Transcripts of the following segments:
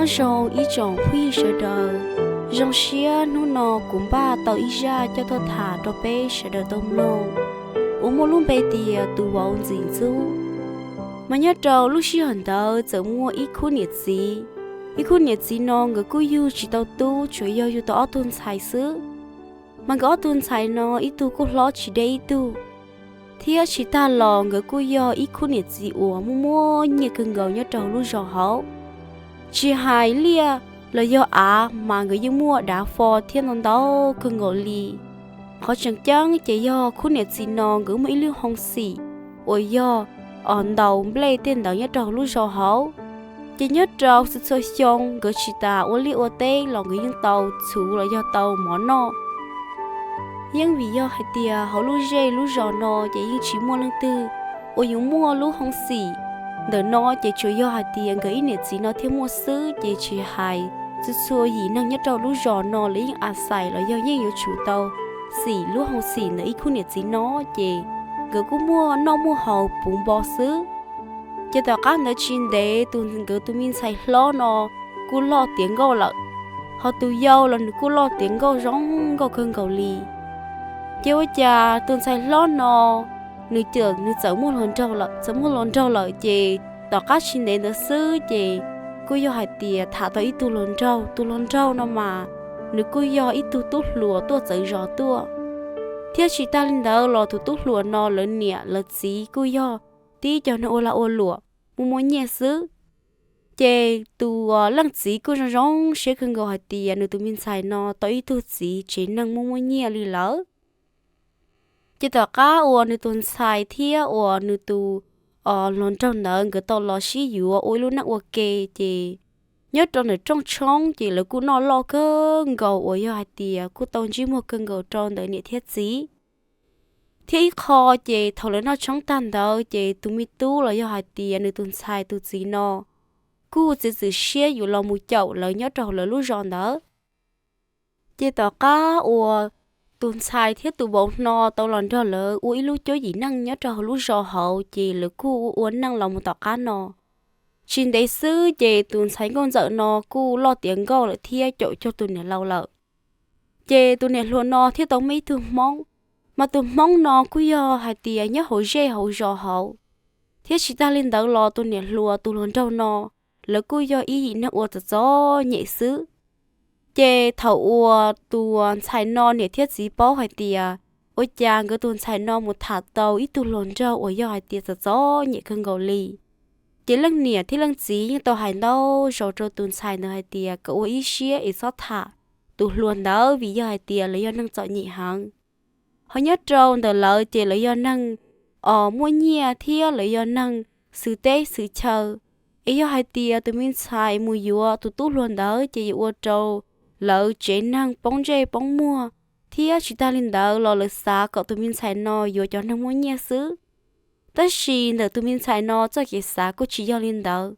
Nyob zoo ib tsoom phooj ywg sawv daws, zoo siab hnub no kuv npaj tau ib zaj coj tuaj tham rau peb sawv daws tau mloog, uas muaj lub npe tias tus vauv ntxim ntxub. Mas nyob rau lub sij hawm ntawd txawm muaj ib khub niam txiv. Ib khub niam txiv no nkawd kuj yug tsis tau tub, tsuas yog yug tau ob tug ntxhais xwb. Mas nkawd ob tug ntxhais no ib tug kuj hlob tsis deb ib tug, thiab tsis tag los nkawd kuj yog ib khub niam txiv uas muaj muaj nyiaj kawg nkaus nyob rau lub zos hauv. Tsis hais liaj los yog av mas nkawd yeej muaj dav fo thiab ntau ntau kawg nkaus li. Qhov tseem ceeb ces yog khub niam txiv no nkawd muaj ib lub hoo xim uas yog os ntaus nplej tej ntawd nyob rau lub zos hauv. Ces nyob rau txhua txhua xyoo nkawd tsis tas ua liaj ua teb los nkawd yeej tau txhuv los yog tau mov noj. Yeej vim yog hais tias hauv lub zej lub zos no ces yeej tsis muaj leej twg uas yuav muaj lub hoo xim ntawm no, ces tsuas yog hais tias nkawd ib niam txiv no thiaj muaj xwb. Ces tsis hais txhua txhua yim neeg nyob rau lub zos no lawv yeej a xais los yog yeej yuav tsum tau xim lub hoo xim ntawm ib khub niam txiv no, ces nkawd kuj muaj noj muaj haus puv npo xwb. Ces tom qab ntawd tsis ntev tus nkawd tus me ntxhais hlob no kuj loj tiav nkauj lawm, ho tus yau los nws kuj loj tiav nkauj zoo nkauj kawg nkaus li. Ces ua cas tus ntxhais hlob no nws, nws txawm muaj hluas nraug lawm, txawm muaj hluas nraug lawm ces tom qab tsis ntev ntawd xwb ces kuj yog hais tias tham tau ib tug hluas nraug. Tus hluas nraug no mas nws kuj yog ib tug tub hluas tuaj txawv zos tuaj, thiab tsis tag li ntawd los tus tub hluas no lawv niam lawv txiv kuj yog tib cov neeg ua lag ua luam muaj muaj nyiaj xwb. Ces tus leej txiv kuj zoo zoo siab kawg nkaus hais tias nws tus me ntxhais no tau ib tug txiv tsev neeg muaj muaj nyiaj li lawm. Ces tom qab uas nws tus ntxhais thiab uas nws tus hluas nraug ntawd nkawd tau los sib yuav ua ib lub neej ua ke, ces nyob rau ntawm rooj tshoob ces lawv kuj noj loj kawg nkaus uas yog hais tias kuj tau ntsej muag kawg nkaus rau ntawm niam thiab txiv. Thiab ib qho ces thaum lawv noj tshoob tag ntawd ces tus me tub los yog hais tias nws tus ntxhais tus txiv no kuj txiav txim siab yuav los mus caum lawv nyob rau hauv lawv lub zos ntawd. Ces tom qab uas tus ntxhais thiab tus vauv no tau los nrog lawv ua ib lub cuab yim neej nyob rau hauv lub zos hauv ces lawv kuj ua ua neej los mus tom qab no. Tsis ntev xwb ces tus ntxhais nkauj ntxawm no kuj loj tiav nkauj lawm thiab caum cuag tus niam laus lawm. Ces tus niam hluas no thiaj tau muaj ib tug hmoob, mas tus hmoob no kuj yog hais tias nyob hauv zej hauv zos hauv. Thiab tsis tag li ntawd los tus niam hluas tus hluas nraug no lawv kuj yog ib yim neeg ua txom txom nyem xwb. Ces thaum uas tus ntxhais no niam thiab txiv paub hais tias ua cas nkawd tus ntxhais no mus tham tau ib tug hluas nraug uas yog hais tias txom txom nyem kawg nkaus li, ces leej niam thiab leej txiv yeej tau hais ntau zaus rau tus ntxhais ntawd hais tias kom ua ib siab es txhob tham tus hluas ntawd vim yog hais tias lawv yog neeg txom nyem heev. Ho nyob rau ntawm lawv ces lawv yog neeg os muaj nyiaj thiab lawv yog neeg xwm teb xwm chaw. Es yog hais tias tus me ntxhais mus yuav tus tub hluas ntawd ces yuav ua rau lawv tsev neeg poob ntsej poob muag, thiab tsis tag li ntawd los lawv xav kom tus me ntxhais no yuav cov neeg muaj nyiaj xwb. Tab sis ntawm tus me ntxhais no txoj kev xav kuj tsis yog li ntawd.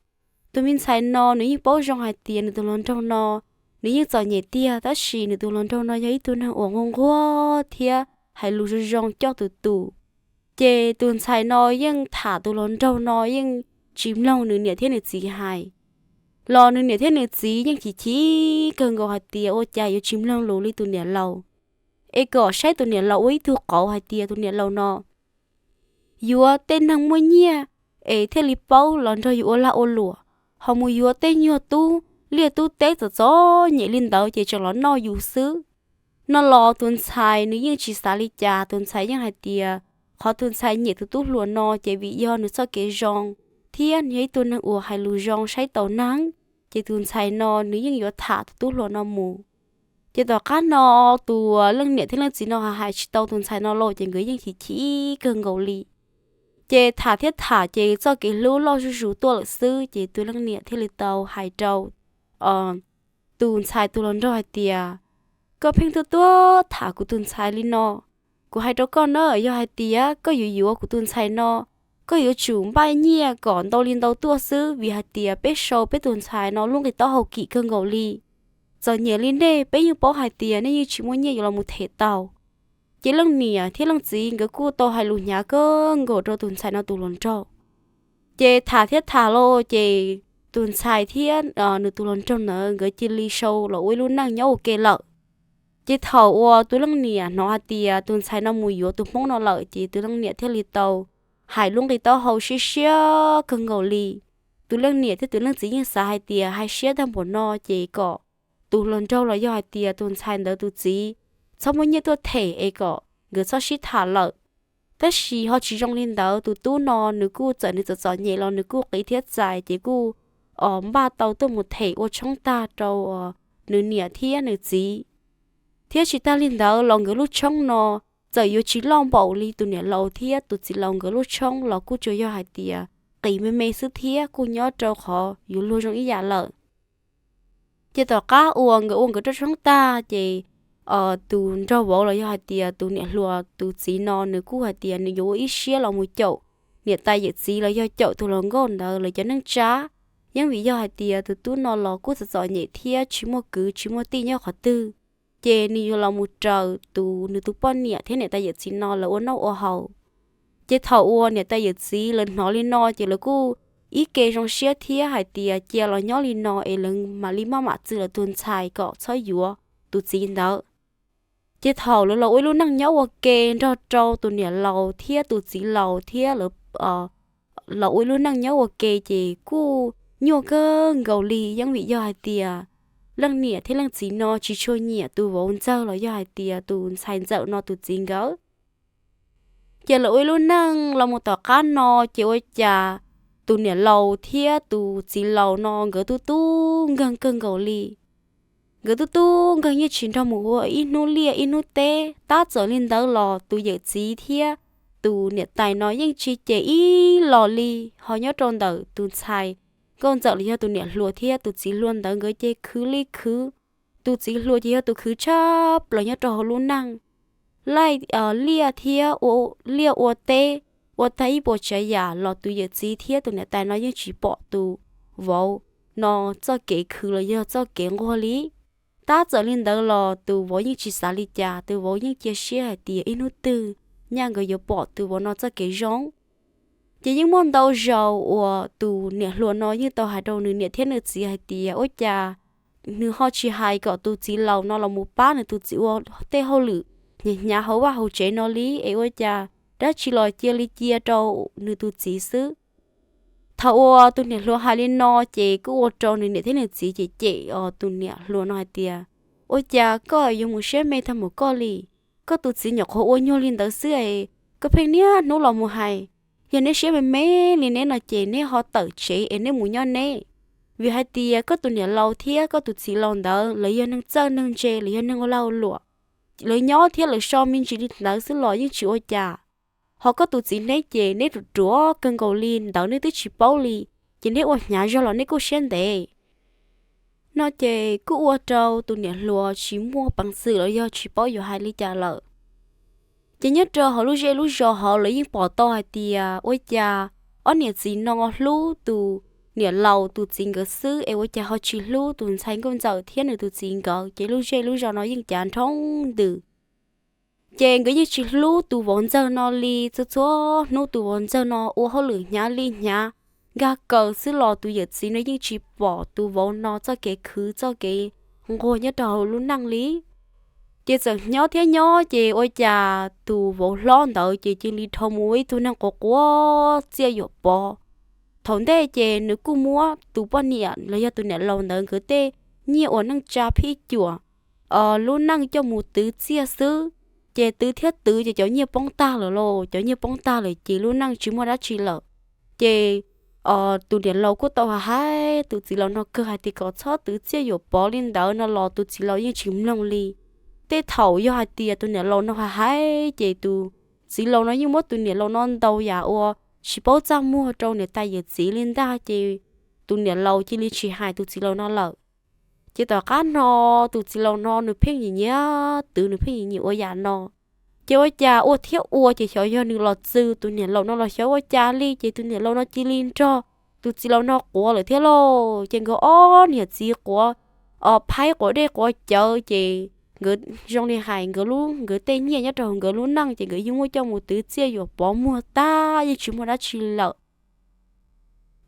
Tus me ntxhais no nws yeej paub zoo hais tias nws tus hluas nraug no nws yeej txom nyem tiag, tab sis nws tus hluas nraug no yog ib tug neeg uas nquag nquag thiab hais lus zoo zoo coj tus tus. Ces tus ntxhais no yeej tham tus hluas nraug no yeej tsis mloog nws niam thiab nws txiv hais. Los nws niam thiab nws txiv yeej chim chim kawg nkaus hais tias ua cas yuav tsis mloog lus li tus niam laus, es kom saib tus niam laus ua ib tug qauv hais tias tus niam laus no yuav tej neeg muaj nyiaj es thiaj li paub los nrog yus ua lag ua luam, ho mus yuav tej nyuag tub liaj tub teb txom txom nyem li ntawd ces tseem los noj yus xwb. No los tus ntxhais nws yeej tsis xav li cas, tus ntxhais yeej hais tias qhov tus ntxhais nyiam tus tub hluas no ces vim yog nws txoj kev zoo thiab nws yog ib tug neeg uas hais lus zoo saib taus neeg, ces tus ntxhais no nws yeej yuav tham tus tub hluas no mus. Ces tom qab no tus leej niam thiab leej txiv no hais tsis tau tus ntxhais no los ces nkawd yeej chim chim kawg nkaus li. Ces tham thiab tham ces txoj kev hlub loj zuj zus tuaj lawm xwb, ces tus leej niam thiaj li tau hais rau tus ntxhais tus hluas nraug hais tias, koj pheej tuaj tuaj tham kuv tus ntxhais li no. Kuv hais rau koj na, yog hais tias koj yuav yuav kuv tus ntxhais no, koj yuav tsum npaj nyiaj kom ntau li ntau tuaj xwb, vim hais tias peb sau peb tus ntxhais no lub nqi taub hau kim kawg nkaus li. Txom nyem li nej peb yeej paub hais tias nej yeej tsis muaj nyiaj yuav los mus them tau. Ces leej niam thiab leej txiv nkawd kuj tau hais lus hnyav kawg nkaus rau tus ntxhais no tus hluas nraug. Ces tham thiab tham los ces tus ntxhais thiab nws tus hluas nraug ntawd nkawd cia li sau los ua ib lub neej nyob ua ke lawm. Ces thaum uas tus leej niam hnov hais tias tus ntxhais no mus yuav tus hmoob no lawm ces tus leej niam thiaj li tau hais lub nqi taub hau siab siab kawg nkaus li. Tus leej niam thiab tus leej txiv yeej xav hais tias hais siab tag npaum no ces kom tus hluas nraug los yog hais tias tus ntxhais ntawd tus txiv txhob muab nyiaj tuaj them es kom nkawd txhob sib tham lawm. Tab sis ho tsis zoo li ntawd, tus tub no nws kuj txawm nws txom txom nyem los nws kuj qiv thiab txais ces kuj npaj tau tuaj mus them ua tshoob tag rau nws niam thiab nws txiv. Thiab tsis tag li ntawd los nkawd lub tshoob no txawm yuav tsis loj npaum li tus niam laus thiab tus txiv laus nkawd lub tshoob los kuj tsuas yog hais tias qis me me xwb thiab kuj nyob rau qhov yuav luag zoo ib yam lawm. Ces tom qab uas nkawd ua nkawd roj tshoob tag ces tus nraug vauv los yog hais tias tus niam hluas tus txiv no nws kuj hais tias nws yuav ua ib siab los mus caum niam tais yawm txiv los yog caum tus hluas nkauj ntawd lawv cov neej tsa. Yeej vim yog hais tias tus tub no los kuj txom txom nyem thiab tsis muaj kwv tsis muaj tij nyob qhov twg, ces nws yuav los mus raws tus nws tus poj niam thiab niam tais yawm txiv no lawv ua noj ua haus. Ces thaum uas niam tais yawm txiv lawv hnov li no ces lawv kuj ib ke zoo siab thiab hais tias cia los nyob li no es lawv mam li maj mam txwv lawv tus ntxhais kom txhob yuav tus txiv ntawd. Ces thaum lawv los ua ib lub neej nyob ua ke nrog rau tus niam laus thiab tus txiv laus thiab lawv los ua ib lub neej nyob ua ke ces kuj nyuaj kawg nkaus li, yeej vim yog hais tias leej niam thiab leej txiv no tsis tshua nyiam tus vauv ntxawg los yog hais tias tus ntxhais ntxawm no tus txiv nkawd. Ces lawv ua ib lub neej los mus tom qab no ces ua cas tus niam laus thiab tus txiv laus no nkawd tub tub nkeeg kawg nkaus li. Nkawd tub tub nkeeg yeej tsis nrog mus ua ib hnub liaj ib hnub teb, tab txawm li ntawd los tus yawm txiv thiab tus niam tais no yeej tsis cem ib los li. Ho nyob rau ntawm tus ntxhais nkauj ntxawm los yog tus niam hluas thiab tus txiv hluas ntawd nkawd ces khwv li khwv. Tus txiv hluas ces yog tus khwv tshaj plaws nyob rau hauv lub neej, laij liaj thiab ua liaj ua teb, ua tag ib puas tsav yam los tus yawm txiv thiab tus niam tais no yeej tsis pom tus vauv no txoj kev khwv los yog txoj kev nquag li. Tab txawm li ntawd los tus vauv yeej tsis xav li cas, tus vauv yeej cia siab hais tias ib hnub twg nyaj nkawd yuav pom tus vauv no txoj kev zoo. Ces yeej muaj ntau zaus uas tus niam hluas no yeej tau hais rau nws niam thiab nws txiv hais tias ua cas nws ho tsis hais kom tus txiv laus no los mus pab nws tus txiv ua tej hauj lwm hnyav hnyav hauv vaj hauv tsev no li es ua cas dab tsi los cia li cia rau nws tus txiv xwb. Thaum uas tus niam hluas hais li no ces kuj ua rau nws niam thiab nws txiv cem cem os tus niam hluas no hais tias ua cas koj yuav mus siab me tag mus koj li? Koj tus txiv nyuam qhuav ua nyuag li ntawd xwb es koj pheej niaj hnub los mus hais. Yog neb siab me me li neb no ces neb ho tawm tsev es neb mus nyob neb. Vim hais tias koj tus niam laus thiab koj tus txiv laus ntawd lawv yog neeg txawj neeg ntse, lawv yog neeg ua lag ua luam, lawv nyob thiab lawv so me ntsis li ntawd xwb los yeej tsis ua cas. Ho koj tus txiv neb ces neb ruam ruam kawg nkaus li ntawd neb twb tsis paub li, ces neb ua hnyav zog los neb kuj siab ntev. No ces kuj ua rau tus niam hluas tsis muaj peev xwm los yog tsis paub yuav hais li cas lawm. Ces nyob rau hauv lub zej lub zos hauv lawv yeej pom tau hais tias ua cas ob niam txiv no hlub tus niam laus tus txiv nkawd xwb es ua cas ho tsis hlub tus ntxhais nkauj ntxawm thiab nws tus txiv nkawd, ces lub zej lub zos no yeej cav nrhoo ntws. Ces nkawd yeej tsis hlub tus vauv ntxawg no li, txhua txhua hnub tus vauv ntxawg no ua hauj lwm hnyav li hnyav nkag kaws xwb los tus yawm txiv no yeej tsis pom tus vauv no txoj kev khwv txoj kev nquag nyob rau hauv lub neej li. Ces txawm nyob thiab nyob ces ua cas tus vauv hlob ntawd ces cia li dhau mus ua ib tug neeg quav quav txiaj yuam pov. Thaum ntej ces nws kuj muab tus poj niam los yog tus niam laus ntawd nkawd tej nyiaj uas neej tsa phij cuam lub neej coj mus twv txiaj xwb. Ces twv thiab twv ces cov nyiaj poob tag lawm lauj, cov nyiaj poob tag lawm ces lub neej tsis muaj dab tsi lawm. Ces tus niam laus kuj tau hais hais tus txiv laus no kawg hais tias kom txhob twv txiaj yuam pov li ntawd no los tus txiv laus yeej tsis mloog li. Tej thaum yog hais tias tus niam laus no hais hais ces tus txiv laus no yeej muab tus niam laus no ntaus yam uas tsis paub txaj muag rau niam tais yawm txiv li ntag, ces tus niam laus cia li tsis hais tus txiv laus no lawm. Ces tom qab no tus txiv laus no nws pheej nyiam nyiam twv, nws pheej nyiam nyiam ua yam no. Ces ua cas ua thiab ua ces xyov yog nws los txwv tus niam laus no los xyov ua cas li, ces tus niam laus no cia li nrog tus txiv laus no quav lawm thiab lauj. Ces nkawd ob niam txiv quav, o, phaib quav dej quav cawv, ces nkawd zoo li hais nkawd lub, nkawd tej nyiaj nyob rau hauv nkawd lub neej ces nkawd yeej muab coj mus twv txiaj yuam pov muag tag yeej tsis muaj dab tsi lawm.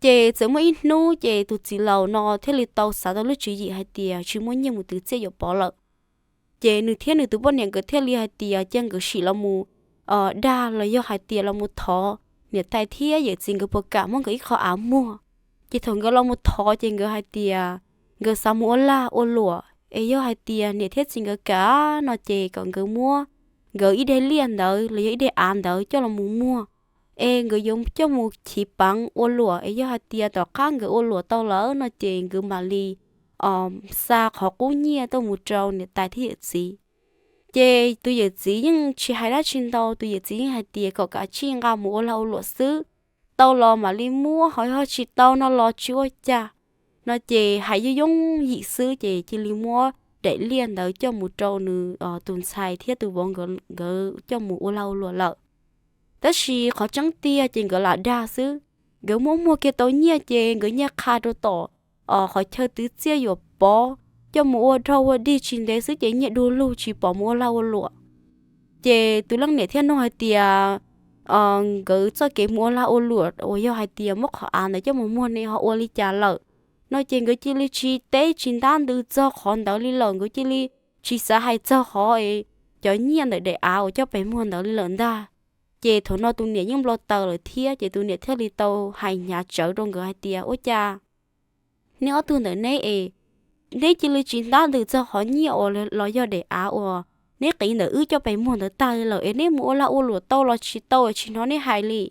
Ces txawm muaj ib hnub ces tus txiv laus no thiaj li tau xav tau lub tswv yim hais tias tsis muaj nyiaj mus twv Txiaj Yuam Pov lawm. Ces nws thiab nws tus poj niam nkawd thiaj li hais tias cia nkawd sim los mus dag los yog hais tias los mus thov niam tais thiab yawm txiv nkawd puas kam muab nkawd ib qho av muag. Ces thaum nkawd los mus thov ces nkawd hais tias nkawd xav mus ua lag ua luam, es yog hais tias niam thiab txiv nkawd kam no ces kom nkawd muab nkawd ib daim liaj ntawd los yog ib daim av ntawd coj los mus muag, es nkawd yuav coj mus chiv peev ua luam, es yog hais tias tom qab nkawd ua luam tau lawm no ces nkawd mam li xa qhov qub nyiaj tuaj mus rau niam tais thiab yawm txiv. Ces tus yawm txiv yeej tsis hais dab tsi ntau, tus yawm txiv yeej hais tias kom kav tsij nqa mus ua lag ua luam xwb, tau los mam li muab, ho yog tsis tau no los tsis ua cas. No ces hais yooj yooj yim xwb ces cia li muab daim liaj ntawd coj mus rau nws tus ntxhais thiab tus vauv nkawd coj mus ua lag ua luam lawm. Tab sis qhov tseeb tiag ces nkawd lam dag xwb. Nkawd muab muag kiag tau nyiaj ces nkawd nyiaj qha rau tom qhov chaw twv Txiaj Yuam Pov, coj mus ua dog ua dig tsis ntev xwb ces nyiaj du lug tsis pom mus ua lag ua luam. Ces tus leej niam thiaj nug hais tias nkawd txoj kev mus ua lag ua luam uas yog hais tias muab qhov av ntawd coj mus muag ne ho ua li cas lawm. No ces nkawd cia li tsis teb tsis ntab ntws txog qhov ntawd li lawm, nkawd cia li tsis xav hais txog qhov cov nyiaj ntawm daim av uas coj pes muag ntawd li lawm ntag. Ces thaum no tus niam yeej npau taws lawm thiab ces tus niam thiaj li tau hais hnyav tsawv rau nkawd hais tias ua cas neb ob tug ntawm neb es neb cia li tsis ntab ntws txog qhov nyiaj uas los yog daim av uas neb qiv ntawm wb coj pes muag ntawd tag li lawm es neb mus ua lag ua luam tau los tsis tau es tsis hnov neb hais li.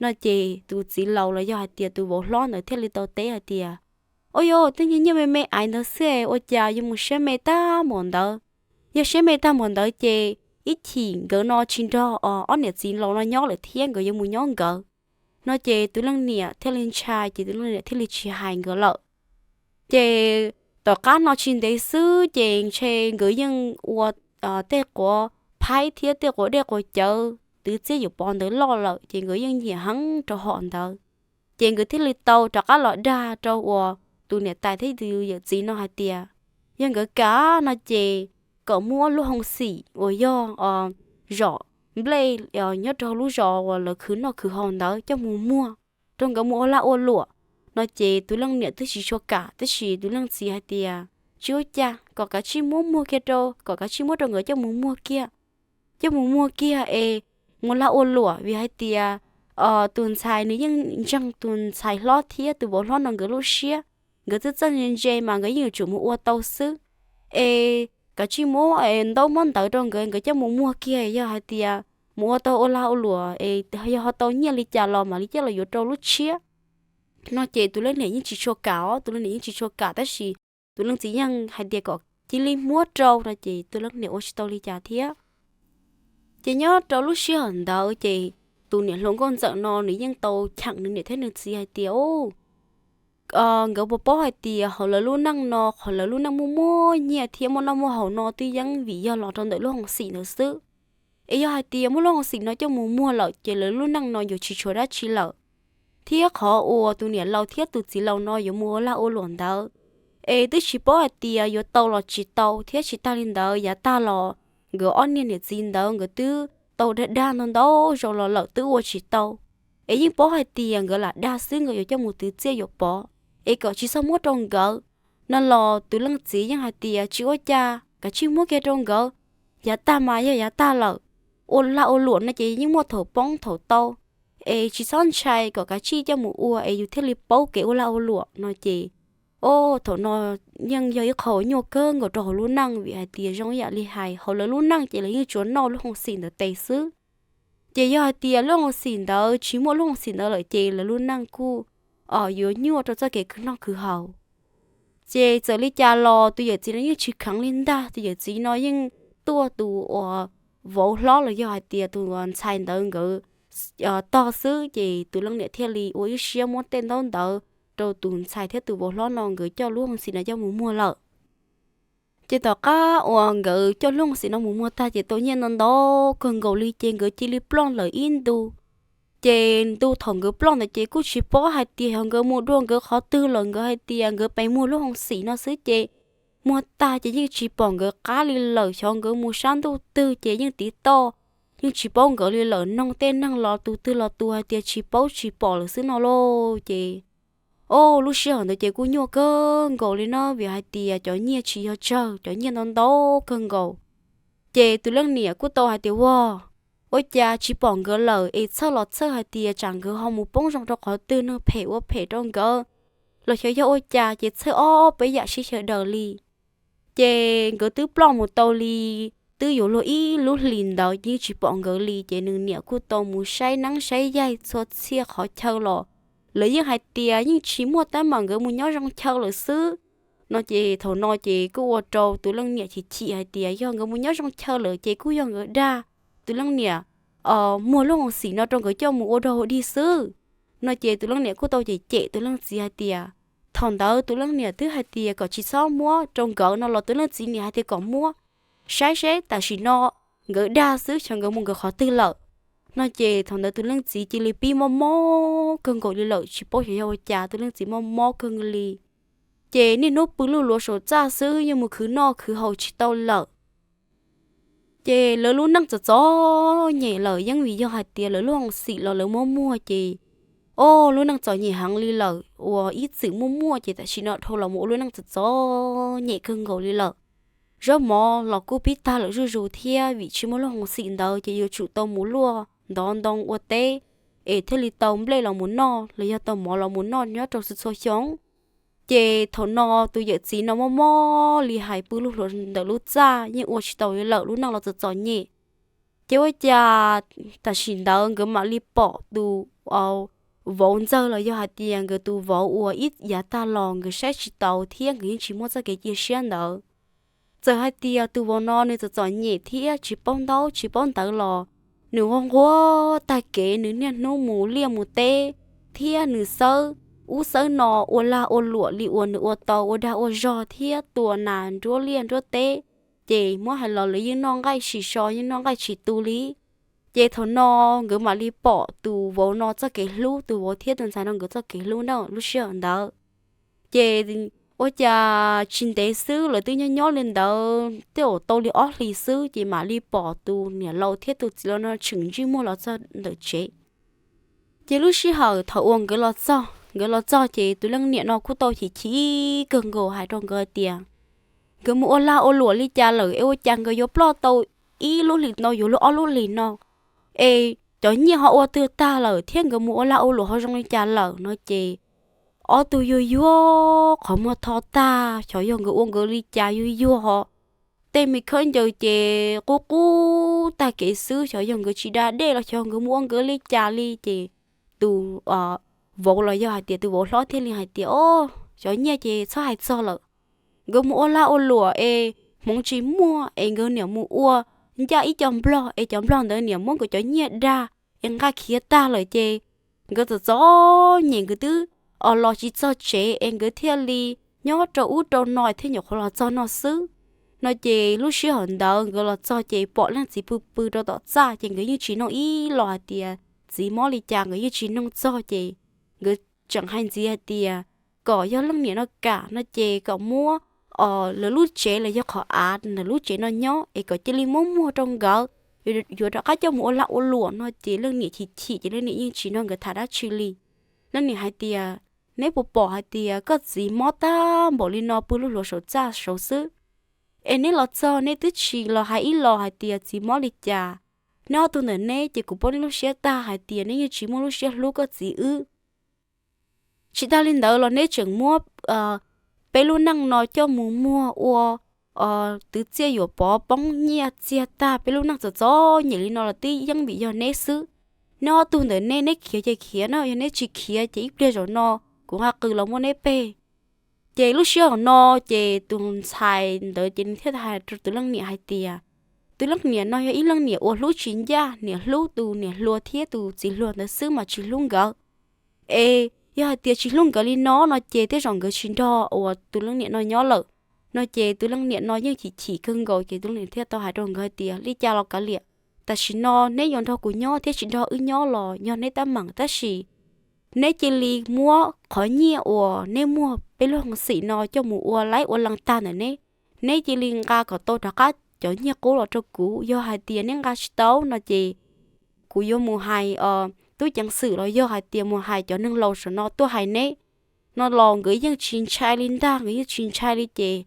No ces tus txiv laus los yog hais tias tus vauv hlob ntawd thiaj li tau teb hais tias ua yog tej nyiaj me me ais ntawd xwb es ua cas yuav mus siab me tag npaum ntawd. Yog siab me tag npaum ntawd ces ib chim nkawd no tsis nrog ob niam txiv laus no nyob lawm thiab nkawd yuav mus nyob nkawd. No ces tus leej niam thiaj li ntshai ces tus leej niam thiaj li tsis hais nkawd lawm. Ces tom qab no tsis ntev xwb ces ntshe nkawd yeej ua tej quav phaib thiab tej quav dej quav cawv twv Txiaj Yuam Pov ntawd loj lawm ces nkawd yeej nyiam heev rau hom ntawd. Ces nkawd thiaj li tau rov qab los dag rau uas tus niam tais thiab tus yawm txiv no hais tias yog nkawd kam no ces kom muab lub hoo xim uas yog zom nplej nyob rau lub zos uas lawv khwv noj khwv haus ntawd coj mus muag rau nkawd mus ua lag ua luam. No ces tus leej niam twb tsis tshua kam tab sis tus leej txiv hais tias tsis ua cas, kom kav tsij muab muag kiag rau, kom kav tsij muab rau nkawd coj mus muag kiag. Coj mus muag kiag es mus lag ua luam vim hais tias tus ntxhais nws yeej ntseeg tus ntxhais hlob thiab tus vauv hlob no nkawd lub siab, nkawd txawj txawj ntse ntse mas nkawd yeej yuav tsum mus ua tau xwb. Es kav tsij muab ntaub muab ntawv rau nkawd, nkawd coj mus muag kiag, yog hais tias mus ua tau ua lag ua luam es yog ho tau nyiaj li cas los mam li coj los yuav rau lub tshiab. No ces tus leej niam yeej tsis tshua kam os, tus leej niam yeej tsis tshua kam tab sis tus leej txiv yeej hais tias kom cia li muab rau no ces tus leej niam ua tsis tau li cas thiab. Ces nyob rau lub sij hawm ntawd ces tus niam hluas nkauj ntxawm no nws yeej tau cheem nws niam thiab nws txiv hais tias nkawd puas paub hais tias hauv lawv lub neej no qhov lawv lub neej muaj muaj nyiaj thiab muaj noj muaj haus no twb yeej vim yog los rau ntawm lub hoo xim ntawd xwb. Es yog hais tias muab lub hoo xim no coj mus muag lawm ces lawv lub neej no yuav tsis tshuav dab tsi lawm. Thiab qhov uas tus niam laus thiab tus txiv laus no yuav mus ua lag ua luam ntawd es twb tsis paub hais tias yuav tau los tsis tau, thiab tsis tag li ntawd yav tag los nkawd ob niag niam txiv ntawd nkawd twb tau dag dag ntau ntau zaus los lawm twb ua tsis tau. Es yeej paub hais tias nkawd lam dag xwb, nkawd yuav coj mus twv txiaj yuam pov es kom tsis txhob muab rau nkawd no los tus leej txiv yeej hais tias tsis ua cas, kav tsij muab kiag rau nkawd, yav tag mas yog yav tag lawm. Ua lag ua luam no ces yeej muaj thaum poob thaum tau, es tsis txhob ntshai, kom kav tsij coj mus ua es yus thiaj li paub kev ua lag ua luam no ces, o, thaum no yeej yog ib qho nyuaj kawg nkaus rau hauv lub neej vim hais tias zoo ib yam li hais hauv lawv lub neej ces lawv yeej tsuas noj lub hoo xim ntawd tes xwb. Ces yog hais tias lub hoo xim ntawd tsis muaj lub hoo xim ntawd lawm ces lawv lub neej kuj yuav nyuaj rau txoj kev khwv noj khwv haus. Ces txawm li cas los tus yawm txiv no yeej tsis kheev li ntag, tus yawm txiv no yeej tuaj tus uas vauv hlob los yog hais tias tus ntxhais ntawd nkawd tog xwb ces tus leej niam thiaj li ua ib siab muab tej ntaub ntawv rau tus ntxhais thiab tus vauv hlob no nkawd coj lub hoo xim no coj mus muag lawm. Ces tom qab uas nkawd coj lub hoo xim no mus muag tag ces tau nyiaj ntau ntau kawg nkaus li ces nkawd cia li ploj lawm ib ntu. Ces ntu thaum nkawd ploj ntawd ces kuj tsis paub hais tias yog nkawd mus dua nkawd qhov twg lawm, nkawd hais tias nkawd pes muag lub hoo xim no xwb ces muag tag ces yeej tsis pom nkawd qab li lawm, xyov nkawd mus sab ntuj twg ces yeej tiv toj, yeej tsis paub nkawd li lawm. Noog tej neeg los tus twg los tus hais tias tsis paub tsis pom lawm xwb no lauj. Ces Ob, lub sij hawm ntawd ces kuj nyuaj kawg nkaus li no vim hais tias cov nyiaj tsis yog tsawg, cov nyiaj ntau ntau kawg nkaus. Ces tus leej niam kuj tau hais tias, Ua, ua cas tsis pom nkawd lawm es txhawj los txhawj hais tias tsam nkawd ho mus poob zoo rau qhov twg, neeg phem ua phem rau nkawd los xyov yog ua cas, ces txhawj ob peb yam sib xyaw daws li. Ces nkawd twb ploj mus tau li, twb yuav luag ib lub hlis ntawd yeej tsis pom nkawd li. Ces nws niam kuj tau mus saib neeb saib yaig txhua txhia qhov chaw los lawv yeej hais tias yeej tsis muaj, tab mas nkawd mus nyob zoo chaw lawm xwb no. Ces thaum no ces kuj ua rau tus leej niam chim chim hais tias yog nkawd mus nyob zoo chaw lawm ces kuj yog nkawd dag. Tus leej niam muag lub hoo xim no rau nkawd coj mus ua dog ua dig xwb no. Ces tus leej niam kuj tau cem cem tus leej txiv hais tias, thaum ntawd tus leej niam twb hais tias kom tsis txhob muab rau nkawd no los tus leej txiv niam hais tias kom muab, saib seb tam sim no nkawd dag xwb, xyov nkawd mus nkawd qhov twg lawm no. Ces thaum ntawd tus leej txiv cia li pib mob mob kawg nkaus li lawm, tsis paub xyov yog ua cas tus leej txiv mob mob kawg li. Ces niaj hnub pw luj luav saum txaj xwb, yeej mus khwv noj khwv haus tsis tau lawm. Ces lawv lub neej txom txom nyem lawm, yeej vim yog hais tias lawv lub hoo xim los lawv muab muag ces, ob, lub neej txom nyem heev li lawm, uas ib txwm muaj muaj ces tam sim no dhau los mus ua lub neej txom txom nyem kawg nkaus li lawm. Zaub mov los kuj pib tag lawm zuj zus thiab, vim tsis muaj lub hoo xim ntawd ces yuav tsum tau mus luaj ntov ntoo ua teb es thiaj li tau nplej los mus noj los yog tau mov los mus noj nyob rau txhua txhua xyoo. Ces thaum no tus yawm txiv no mob mob li hais pw luj hluas ntawm lub txaj yeej ua tsis tau li lawm, lub neej los txom txom nyem. Ces ua cas tam sim ntawd nkawd mam li pom tus vauv ntxawg los yog hais tias nkawd tus vauv uas ib yav tag los nkawd saib tsis taus thiab nkawd yeej tsis muaj txoj kev cia siab ntawd. Txawm hais tias tus vauv no nws txom txom nyem thiab tsis paub ntaub tsis paub ntawv los nws ua nquag tag kev, nws niaj hnub mus liaj mus teb thiab nws xawb ub xawb no ua lag ua luam li uas nws ua tau ua dag ua zog thiab tua nas nruab liaj nruab teb. Ces muab hais los lawv yeej noj nqaij tsis so, yeej noj nqaij tsis tu li. Ces thaum no nkawd mam li pom tus vauv no txoj kev hlub, tus vauv thiab tus ntxhais no nkawd txoj kev hlub na lub sij hawm ntawd. Ces ua cas tsis ntev xwb lawv twb nyob nyob li ntawd tej zaum tau li ob hlis xwb ces mam li pom tus niam laus thiab tus txiv laus no tseem ntsej muag los txog ntawm tsev. Ces lub sij hawm thaum uas nkawd los txog, nkawd los txog ces tus leej niam no kuj tau chim chim kawg nkaus hais rau nkawd hais tias, nkawd mus ua lag ua luam li cas lawm es ua cas nkawd yuav ploj tau ib lub hlis no yuav luag ob lub hlis no, es cov nyiaj ho ua twg tag lawm thiab nkawd mus ua lag ua luam ho zoo li cas lawm no. Ces ob tug yuag yuag qhov muag tho tag, xyov yog nkawd ua nkawd li cas yuag yuag ho tej me khaub ncaws ces qub qub tag kev xwb, xyov yog nkawd tsis da dej los xyov nkawd mus ua nkawd li cas li. Ces tus vauv los yog hais tias tus vauv hlob thiaj li hais tias, o, cov nyiaj ces txhob hais txog lawm, nkawd mus ua lag ua luam es hmoov tsis muaj es nkawd niam mus ua ncaj ib co nplog es cov nplog ntawd niam muab nkawd cov nyiaj dag es nqa khiav tag lawm ces nkawd txom txom nyem nkawd twb los tsis txog tsev es nkawd thiaj li nyob rau ub rau no thiab nyuam qhuav los txog no xwb no. Ces lub sij hawm ntawd nkawd los txog ces pom leej txiv pw pw rau tom txaj ces nkawd yeej tsis noog ib los hais tias txiv mob li cas, nkawd yeej tsis noog txog ces nkawd tseem hais ntxiv hais tias kom yog leej niam no kam no ces kom muab lawv lub tsev los yog qhov av ntawm lub tsev no nyob es kom cia li muab muag rau nkawd, yuav rov qab coj mus ua lag ua luam no. Ces leej niam chim chim ces leej niam yeej tsis nrog nkawd tham dab tsi li. Leej niam hais tias, neb puas pom hais tias koj txiv mob tag npaum li no pw luj hluas saum txaj saud xwb, es neb los txog neb twb tsis los hais ib los hais tias txiv mob li cas. Neb ob tug ntawm neb ces kuv pom neb lub siab tag hais tias neb yeej tsis muaj lub siab hlub koj txiv wb. Tsis tas li ntawd los neb tseem muab peb lub neej no coj mus muag ua twv txiaj yuam pov poob nyiaj txiag tag, peb lub neej txom txom nyem li no los twb yeej vim yog neb xwb. Neb ob tug ntawm neb, neb khiav ces khiav na, yog neb tsis khiav ces ib pliag zaum no kuv nqa qws los muab neb peg. Ces lub sij hawm no ces tus ntxhais ntawd ces nws thiaj hais rau tus leej niam hais tias, tus leej niam no yog ib leej niam uas hlub tsis ncaj, niam hlub tus niam hluas thiab tus txiv hluas ntawd xwb mas tsis hlub nkawd. Es yog hais tias tsis hlub nkawd li no no ces tej zaum nkawd tsis nrog uas tus leej niam no nyob lawm no. Ces tus leej niam no yeej chim chim kawg nkaus ces tus leej niam thiaj tau hais rau nkawd hais tias, li cas los kav liam, tam sim no neb yuav nrog kuv nyob thiab tsis nrog wb nyob los yog neb tab meem, tab sis neb cia li muab qhov nyiaj uas neb muag peb lub hoo xim no coj mus ua laib ua lees tag ntawm neb, neb cia li nqa kom tau rov qab cov nyiaj qub los rau kuv. Yog hais tias neb nqa tsis tau no ces kuv yuav mus hais tub ceev xwm los yog hais tias mus hais cov neeg laus saum no tuaj hais neb. no los nkawd yeej tsis ntshai li ntag, nkawd yeej tsis ntshai li ces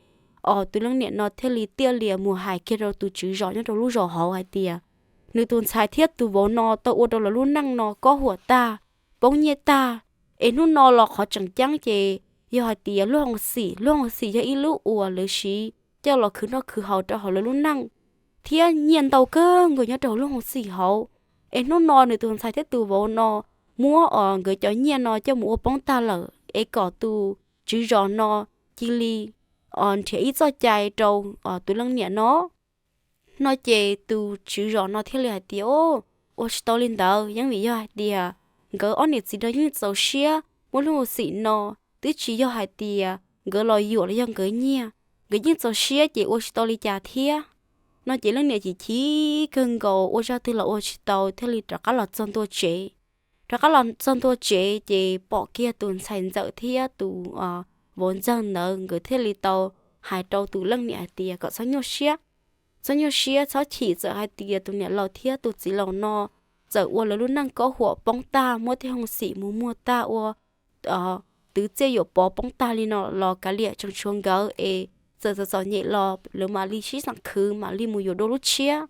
os tus leej niam no thiaj li tiaj lias mus hais kiag rau tus tswv zos nyob rau lub zos hauv hais tias nws tus ntxhais thiab tus vauv no tau ua rau lawv lub neej no kob huam tag, poob nyiaj tag, es hnub no los qhov tseem ceeb ces yog hais tias lub hoo xim, lub hoo xim yog ib lub uas lawv siv coj los khwv noj khwv haus rau hauv lawv lub neej, thiab nyiaj ntau kawg nkaus nyob rau hauv lub hoo xim hauv. Es hnub no nws tus ntxhais thiab tus vauv no muab os nkawd cov nyiaj no coj mus ua poob tag lawm es kom tus tswv zos no cia li nrhiav ib txoj cai rau tus leej niam no. No ces tus tswv zos no thiaj li hais tias, ua tsis tau li ntawd, yeej vim yog hais tias nkawd ob niam txiv no yeej txaus siab muab lub hoo xim no, twb tsis yog hais tias nkawd los yuam los yog nkawd nyiag, nkawd yeej txaus siab ces ua tsis tau li cas thiab. No ces leej niam chim chim kawg nkaus ua zaj twg los ua tsis tau thiaj li rov qab los txog ntua tsev. Rov qab los txog ntua tsev ces pom kiag tus ntxhais ntxawm thiab tus vauv ntxawg ntawd nkawd thiaj li tau hais rau tus leej niam hais tias kom txhob nyuaj siab, txhob nyuaj siab txhob chim, txawm hais tias tus niam laus thiab tus txiv laus no txawm ua lawv lub neej kob huam poob tag, muab tej hoo xim mus muag tag, ua twv txiaj yuam pov poob tag li no los kav liam, tseem tshuav nkawd es txawm txom txom nyem los lawv mam li sib xeem khwv mam li mus yuav dua lub tshiab.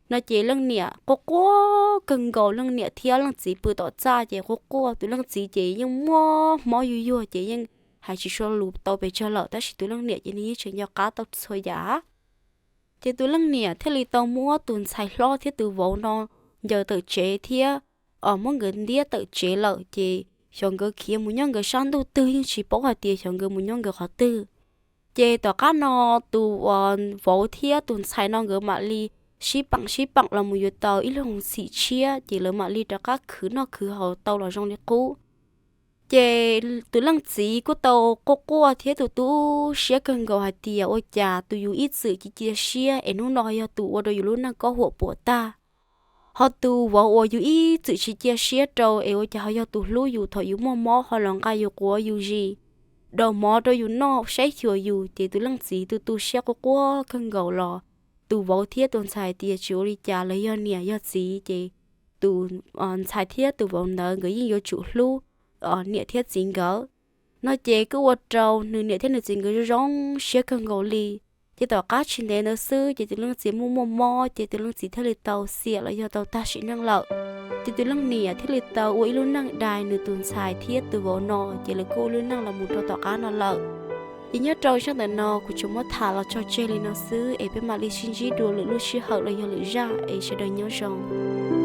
No ces leej niam quaj quaj kawg nkaus, leej niam thiab leej txiv pw tom txaj ces quaj quaj, tus leej txiv ces yeej muaj mob yuag yuag ces yeej hais tsis tshua lus tau pes tsawg lawm, tab sis tus leej niam ces nws yeej tseem nco qab tau txhua yam. Ces tus leej niam thiaj li tau muab tus ntxhais hlob thiab tus vauv no ncaws tawm tsev thiab muab nkawd ntiab tawm tsev lawm ces xyov nkawd khiav mus nyob nkawd sab ntuj twg, yeej tsis paub hais tias xyov nkawd mus nyob nkawd qhov twg. Ces tom qab no tus vauv thiab tus ntxhais no nkawd mam li sib peem sib peem los mus yuav tau ib lub hoo xim tshiab ces lawv mam li rov qab khwv noj khwv haus tau los zoo li qub. Ces tus leej txiv kuj tau quaj quaj thiab tu tu siab kawg nkaus hais tias ua cas tus yus ib txwm cia cia siab es hnub no yog tus ua rau yus lub neej kob huam puam tag, ho tus vauv uas yus ib txwm tsis cia siab rau es ua cas ho yog tus hlub yus thaum yus muaj mob ho los nqa yus quav yus zis, daus mov rau yus noj saib xyuas yus. Ces tus leej txiv tu tu siab quaj quaj kawg nkaus los tus vauv thiab tus ntxhais tias tsis ua li cas, lawv yog niam yog txiv ces tus ntxhais thiab tus vauv ntawd nkawd yeej yuav tsum hlub niam thiab txiv nkawd. No ces kuj ua rau nws niam thiab nws txiv nkawd zoo zoo siab kawg nkaus li. Ces tom qab tsis ntev ntawd xwb ces tus leej txiv muaj muaj mob ces tus leej txiv thiaj li tau xiam los yog tau tag sim neej lawm. Ces tus leej niam thiaj li tau ua ib lub neej dai nws tus ntxhais thiab tus vauv no, ces lawv kuj ua lub neej los mus rau tom qab no lawm. Ces nyob rau zaj ntawm no kuv tsuas muab tham los tso tseg li no xwb es peb mam li sib ntsib dua lwm lub sij hawm los yog lwm zaj es sawv daws nyob zoo.